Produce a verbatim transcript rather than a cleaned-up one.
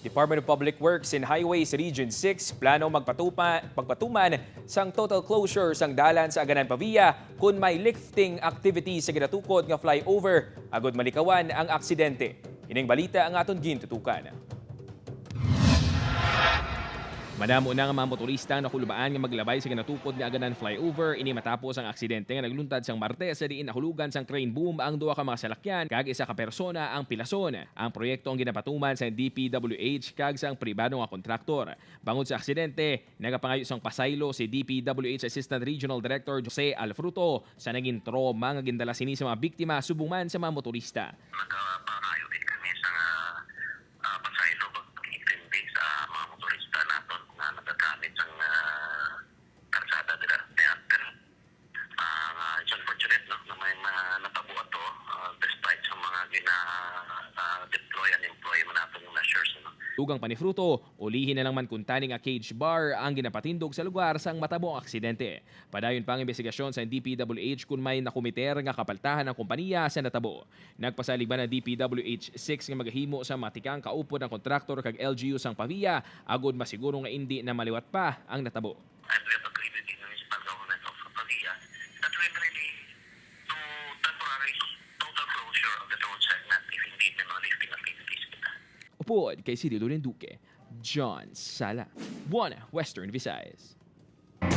Department of Public Works and Highways Region six plano magpatupa-, pagpatuman sang total closure sang dalan sa Aganan Pavia kon may lifting activity sa ginatukod nga flyover agud malikawan ang aksidente. Ining balita ang aton gintutukan. Madamo na nga mga motorista ang nakulbaan nga maglabay sa ginatukod nga Aganan flyover, ini matapos ang aksidente nga nagluntad sang Martes, sa diin nahulugan sang crane boom ang duha ka mga salakyan kag isa ka persona ang pilason. Ang proyekto ang ginapatuman sang D P W H kag sang pribado nga kontraktor. Bangod sa aksidente, nagapangayo sang pasaylo si D P W H Assistant Regional Director Jose Alfruto sa naging trauma nga gindala sini sa mga biktima subong man sa mga motorista. Nagapangayo gid kami sa, ah, pasaylo pag-intindi sa mga motorista naton nga nagagamit sang, ah, karsada dira. Kaya, pero, ah, nga, it's unfortunate, no, na may ma-, natabo ato, ah, despite sa mga gina-, ah, deploy and employ man naton nga measures, no. Dugang pa ni Fruto, ulihi na lang man kuntani nga cage bar ang ginapatindog sa lugar sang matabo ang aksidente. Padayon pa ang imbestigasyon sa D P W H kon may nakomiter nga kapaltahan ang kompanya sa natabo. Nagpasalig man ang D P W H six nga magahimo sa matikang kaupod ang kontraktor kag L G U sang Pavia agud masiguro nga indi na maliwat pa ang natabo. And we have agreed with the municipal government of Pavia that we will really do temporary total closure of the road segment if indeed may mga lifting activities kita. Upod kay City Duque, John Sala, One Western Visayas.